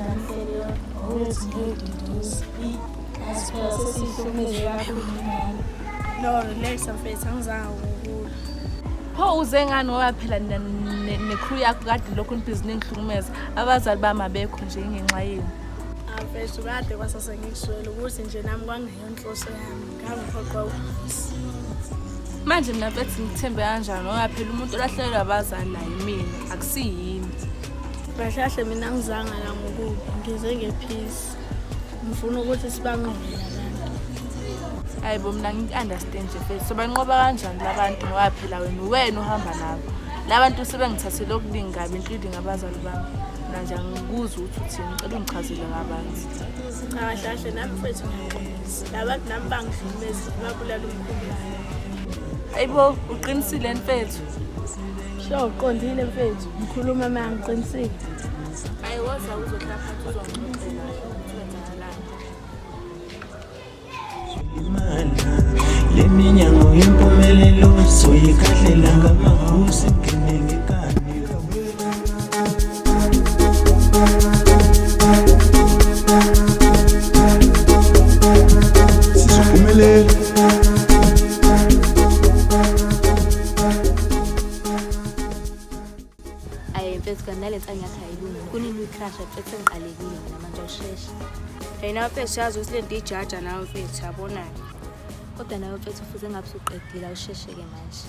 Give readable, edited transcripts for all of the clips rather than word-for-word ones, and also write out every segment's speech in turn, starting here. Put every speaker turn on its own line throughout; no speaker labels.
Ngihlelo owethu ngiduduzi. Yazi phela sesihlukumeze kakhulu ingane.
No, relax mfethu, angizange ukukulwa.
Pho uze ngani ngoba phela ne-crew yakho kade lokhu nibhizi ningihlukumeza. Abazali bami abekho nje ngenxa yenu.
Ah, mfethu kade kwasase ngikuswele ukuthi nje nami kwangeyo inhloso yami. Ngangiphoqwa ukuthi.
Manje mina mfethu ngithembe kanjani ngoba phela umuntu olahlekelwa abazali la yimina, akusiyimi.
Kahle kahle mina angizange la ngokubi, ngize ngepeace. Ngifuna ukuthi sibanqobe labantu.
Hayi bo mina ngi-understand nje mfethu. Sobanqoba kanjani labantu ngoba phela wena uwena uhamba nabo. Labantu sebengithathele okuningi kabi including abazali bami. Mina nje angikuzwa ukuthi uthini, ngicela ungichazele kabanzi.
Cha kahle kahle nami mfethu ngiyaxolisa. Labantu nami bangihlukumeza, babulala umkhulu wami.
Hayibo, uqinisile mfethu.
Sho uqondile mfethu, ngikhuluma uma ngiqinisile.
Hayi woza uzohlala phansi uzongixoxela ukuthi kwenzakalani.
Imana le minyango yempumelelo soyikhahlela ngamahusi ngene ngekani.
Sizophumelela.
Ayi mfethu kanti nale nsangu yakho ayilungi. Kunini uyi-crush mfethu sengiqalekile mina manje awusheshe.
Hey nawe mfethu yazi ukuthi lento ijaja nawe mfethu yabona-ke.
Kodwa nawe mfethu ufuze ngabe usuqedile awusheshe-ke manje.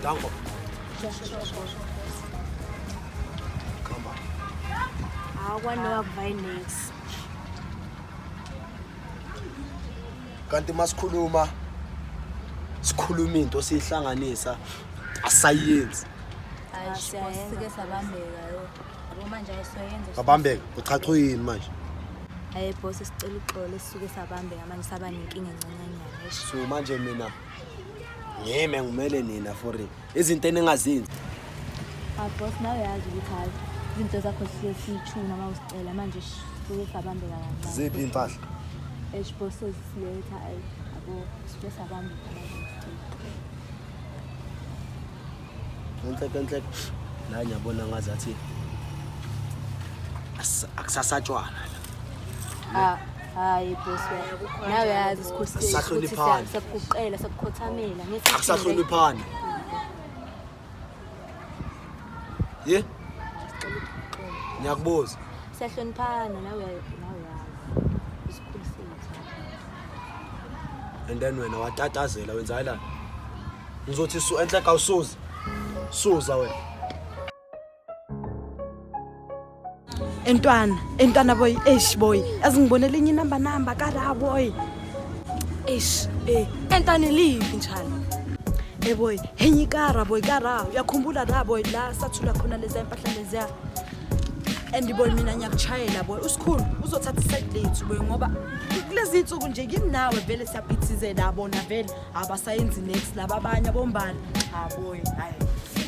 Danko. Khamba.
Akwanowa kuvayi next.
Kanti masikhuluma sikhuluma into siyihlanganisa asayenzi.
Hayi sike sabambeka yo. Yabo manje ayisoyenza.
Babambeka, uchacho yini manje?
Hayi boss sicela uxolo sisuke sabambeka manje saba nenkinga encancanyana. Eish.
So manje mina ngime ngimele nina for izinto eningazenzi.
Ah boss nawe yazi ukuthi hayi izinto zakho sisuke siyithuna uma usicela manje sisuke sabambeka kancane.
Ziphi impahla?
Eish boss sesiletha ayi yabo sisuke sabambeka manje sicela.
Enhleke enhleke. La ngiyabona ngazathi akusasatshwana la.
Ah hayi boss nawe yazi isikhulu sethu ukuthi
Asahloniphani.
siyakuguqela siyakukhothamela ngithi
Akusahloniphani. Ye? Ngiyakubuza.
Siyahloniphana nawe nawe yazi isikhulu sethu.
And then wena watatazela wenzakalani? Ngizothi su enhleke awusuzi. Suza wena.
Entwana, entwana boy, eish boy. Yazi ngibone elinye inamba namba kara boy. Eish, eh, entwana liphi njalo? Eh boy, henye ikara boy kara. Uyakhumbula la boy la sathula khona leza impahla leziya. And boy mina ngiyakuchayela boy. Usikhulu uzothatha iside lethu boy ngoba kulezi insuku nje kimi nawe vele siyaphithizela bona vele abasayenzi next laba abanye abombali. Ha boy, hayi.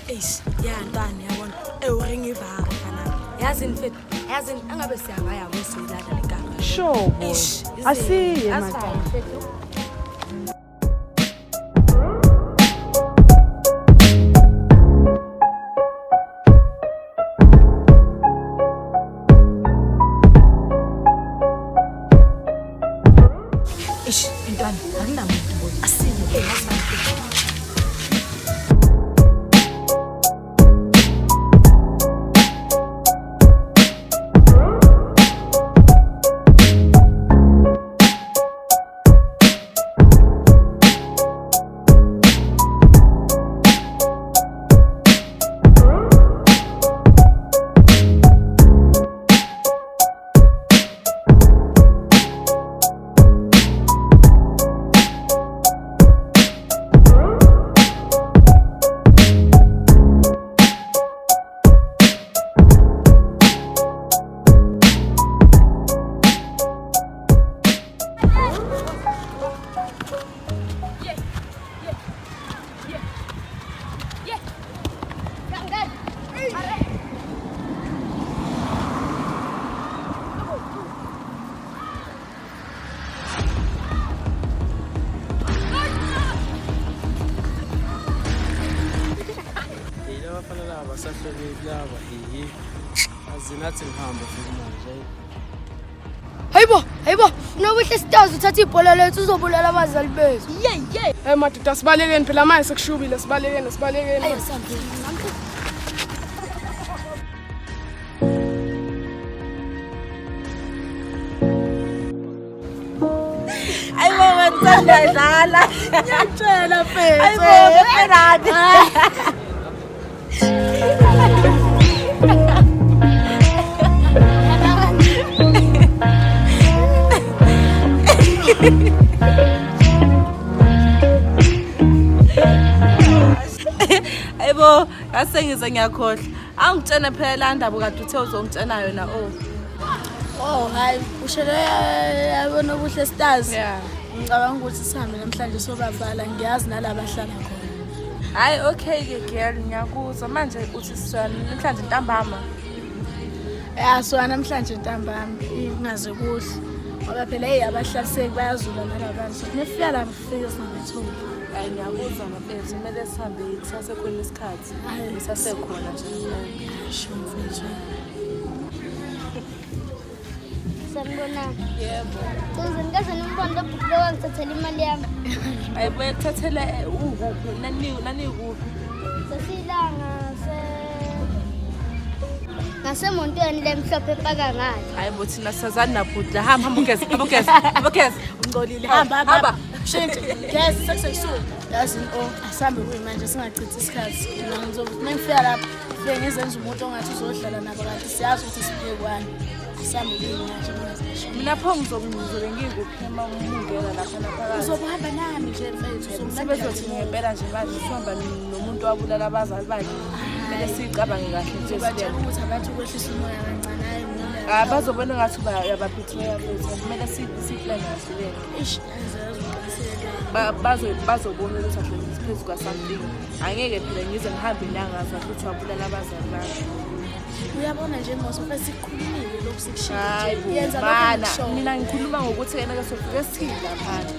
Eish, ya ntwana yabona. Ewuringivara kana. Yazi mfethu, yazi angabe siyavaya ngosilala lekara.
Sure boy.
Eish,
Asiye
asiye.
manje. Eish, intwana akunamuntu boy. Asiye. Eh, asiye.
Yazi nathi ngihambe futhi manje. Hayi.
Hayibo, hayibo, unobuhle sitazi uthatha ibhola lethu uzobulala abazali bethu.
Ye ye.
Hey madoda sibalekeni phela manje sekushubile sibalekeni sibalekeni.
Ayo sambe.
Ayibo ngithanda dlala.
Ngiyakutshela mfethu.
Ayibo beferani. Ayibo, ngase ngize ngiyakhohlwa. Angitshene phela la ndaba kade uthe uzongitshena yona oh.
Oh hayi, ushele yabona ubuhle stars.
Yeah.
Ngicabanga ukuthi sihambe namhlanje sobavala ngiyazi nalaba ahlala khona.
Hayi okay ke girl ngiyakuzwa manje uthi sizoya namhlanje ntambama.
Ya so namhlanje ntambama ingaze kuhle. Ngoba phela hey abahlaliseki bayazula nalabantu. So nifika la fike singabetholi.
Hayi ngiyakuzwa mfethu kumele sihambe kusasekhona isikhathi.
Hayi.
Kusasekhona nje.
Sho mfethu.
Sanibonani.
Yebo.
Tuze ngikaze nimbone lo bhuti lo wangithathela imali yami.
Hayibo yakuthathela ukuphi nani nani kuphi?
Sasilanga se ngasemontweni lemhlophe epaka ngale.
Hayibo thina sazani nabhuti la hamba hamba ugeze hamba ugeze hamba ugeze.
Ungcolile.
Hamba
Hamba
hamba.
hamba. Shintshe. Gezi sekusebusuku. Yazi oh asihambe kuyimanje singachithi isikhathi. Mina ngizokuthi mengifika lapha ngifike ngizenza umuntu ongathi uzodlala nabo kanti siyazi ukuthi siphekwane. Asihambe kuyimanje ngingazisho.
Mina pho ngizobe ngikuphi uma ngingena lapha naphakathi.
Uzobuhamba nami nje mfethu.
Sebezothi ngempela nje manje sihamba nomuntu owabulala abazali bakhe. Kumele siyicabange kahle nje
Uzobatshela
sibeke.
ukuthi abathi ukwehlisa umoya kancane hayi mina.
Ah bazobona ngathi uyabaphethiya futhi kumele siplane kahle le.
Ish, angizazi uqiniseke.
Bazobona ukuthi ahlezi phezu kwa-something. Angeke phela ngize ngihambe nangazi ukuthi wabulala abazali bakhe.
Uyabona nje Mose mfethu sikhulumile lokhu sikushilo.
Hayi
nje.
bo,
Yenza lokhu
mana
engikushoyo.
mina ngikhuluma ngokuthi yena ke sofike sithini laphana.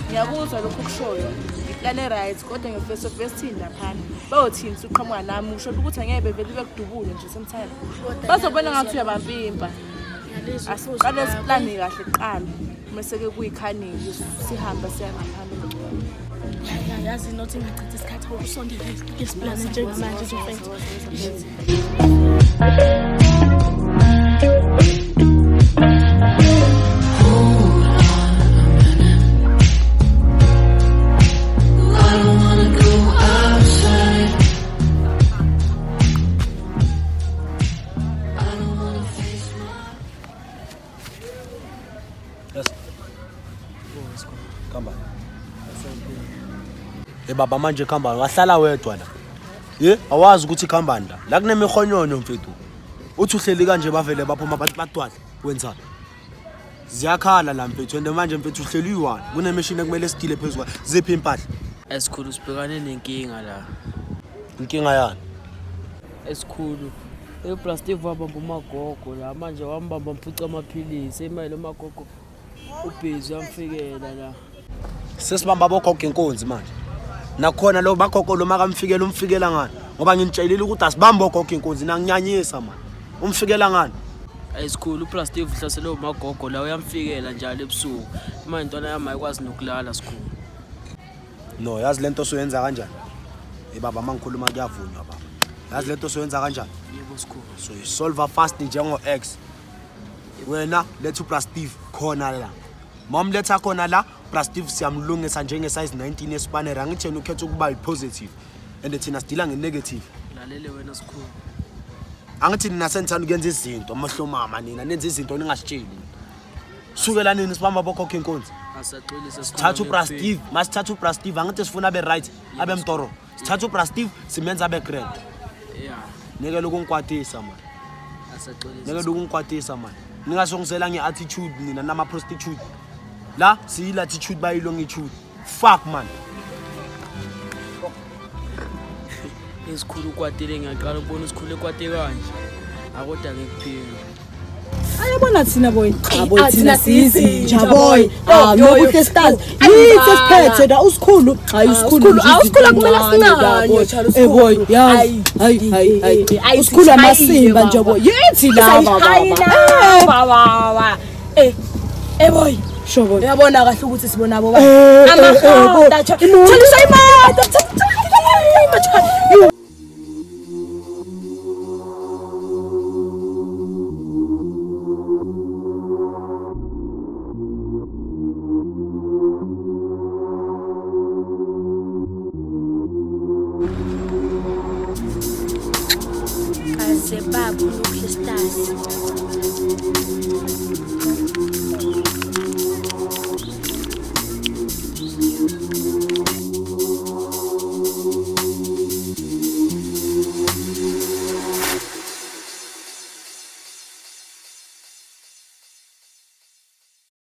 Ngiyakuzwa lokhu okushoyo. Ngiplane right kodwa ngifike sofike sithini laphana. Bayothini usuqhamuka nami usho ukuthi angeke bevele bekudubule nje sometime.
Kodwa
Bazobona
ngiyalizwa.
ngathi uyabampimpa.
Ngiyalizwa iphuzu
Asiqale
lakho.
siplane kahle kuqala. Mase ke kuyikhaningi sihambe siya ngaphandle.
Ya, yazi nothi ngingachithi isikhathi ukusondela isiplane njengamanje nje mfethu.
I don't wanna go outside. I don't wanna face my
Yes. Khambani. Eh baba manje khambani wahlala wedwa la. Ye awazi ukuthi khambani la. La kunemihonyonyo mfethu. Uthi uhleli kanje bavele baphuma bathi badwadla wenzani? Ziyakhala la mfethu and manje mfethu uhleli uyi-one. Kunemishini ekumele sidile phezu kwayo. Ziphi impahla?
Esikhulu sibhekane nenkinga la.
Inkinga yani?
Esikhulu ePlastic wabamba umagogo la manje wambamba mphuca amaphilisi imali lomagogo ubhizi uyamfikela la.
Sesibamba abogogo inkunzi manje. Nakhona lo bagogo lo makamfikela umfikela ngani? Ngoba nginitshelile ukuthi asibambe ogogo inkunzi nanginyanyisa manje. Umfikela ngani?
Esikhulu uPlastic uhlaselwe umagogo la uyamfikela njalo ebusuku. Manje intwana yami ayikwazi nokulala sikhulu.
No, yazi lento soyenza kanjani? Eh baba mangikhuluma kuyavunywa baba. Yazi lento soyenza kanjani?
Yebo sikhulu.
So you solve fast njengo X. Wena letha uPlastic khona la. Mamletha khona la, Plastic siyamlungisa njenge size 19 yespanner. Angithi yena ukhetha ukuba yi-positive and thina sidila nge-negative.
Lalele wena sikhulu.
Angithi nina senithanda ukuyenza izinto amahlomama nina nenza izinto ningasitsheli. Sukela nini sibamba bokhokha inkunzi?
Asaxolisa sikhulu.
Sithatha uPlastic, masithatha uPlastic angithi sifuna abe right, abe mtoro. Sithatha uPlastic simenza abe grand.
Yeah,
Nikela ukungikwatisa man.
asaxolisa.
Nikela ukungikwatisa man. Ningasongisela nge-attitude nina nama-prostitute. La siyi-latitude bayi-longitude. Fuck man.
Esikhulu ukwatile ngiyaqala ukubona isikhulu ekwate kanje. Akodwa ngikuphila.
Ayabona thina boy. Cha boy
Ah,
thina
thina
siyizinja
siyizinja,
boy.
boy.
Ah
Yo, yo,
nokuhle
yo.
stars.
Ayi,
Yithi siphethe la usikhulu. Hayi
Ah,
usikhulu.
usikhulu,
nje
ah, usikhulu
izinto
akumele
encane la,
sinanye,
boy.
Charlie,
Eh boy,
usikhulu.
yazi.
Ayi,
Hayi hayi hayi.
ayi,
Usikhulu
sishayile,
amasimba nje
baba.
boy. Yithi laba baba.
Baba. Eh. Eh boy.
Sho boy.
Uyabona kahle ukuthi sibona bo
Eh, eh, eh, boy.
Amahanda. Tholisa imali. Tholisa.
Kaze babo nokuhle stars.